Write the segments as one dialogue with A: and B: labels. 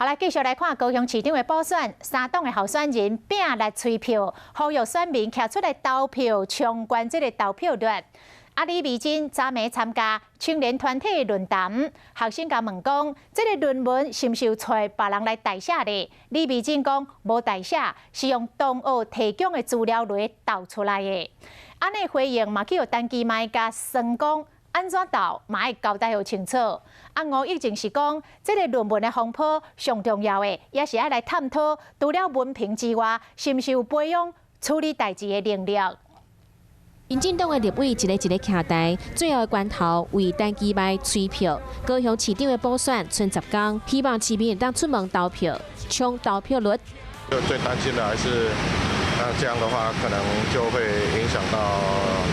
A: 好來，繼續來看高雄市長的補選，三黨的候選人拚力催票，呼籲選民徛出來投票，衝懸這个投票率。啊，李美珍昨暝參加青年團體的論壇，學生共問講，這个論文是毋是有揣別人來代寫的？李美珍講無代寫，是用同學提供的資料來鬥出來的。按呢回應嘛，去予陳其邁共酸講，按怎鬥嘛愛交代予清楚。啊，吳益政是講，這个論文的風波上重要的，也是愛來探討，除了文憑之外，是毋是有培養處理代誌的能力。
B: 民進黨的立委一个一个徛台，最後的關頭為陳其邁催票。高雄市長的補選賰10工，希望市民當出門投票，衝投票率。
C: 最擔心的還是，那這樣的話可能就會影響到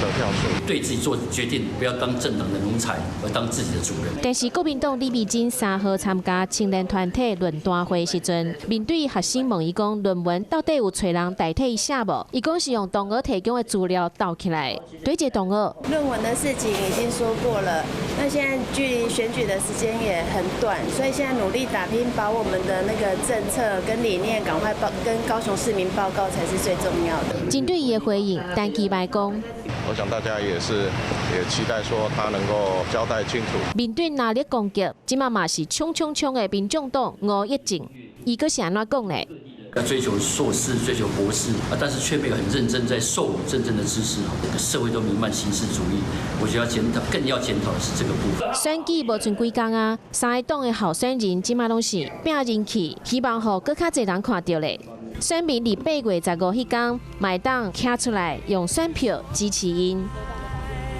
C: 得票數。
D: 對自己做決定，不要當政黨的奴才，而當自己的主人。
B: 但是國民黨李美珍3號參加青年團體論壇會時陣，面對學生問伊講論文到底有揣人代替伊寫無？伊講是用同學提供的資料鬥起來。對這同學，
E: 論文的事情已經說過了，那現在距離選舉的時間也很短，所以現在努力打拼，把我們的那個政策跟理念趕快報跟高雄市民報告才是最重要的。
B: 針對伊的回應，陳其邁講，
C: 我想大家也是也期待說他能夠交代清楚。
B: 面對藍綠攻擊，這馬嘛是衝衝衝的民眾黨吳益政，伊閣是按怎講呢？
D: 要追求碩士，追求博士啊，但是卻沒有很認真在授予真正的知識。這個社會都彌漫形式主義，我覺得要檢討，更要檢討的是這個部分。
B: 選舉無賰幾工啊，三个黨的候選人這馬攏是拼人氣，希望予閣較濟人看著咧。選民佇8月15彼工，嘛會當徛出來用選票支持𪜶。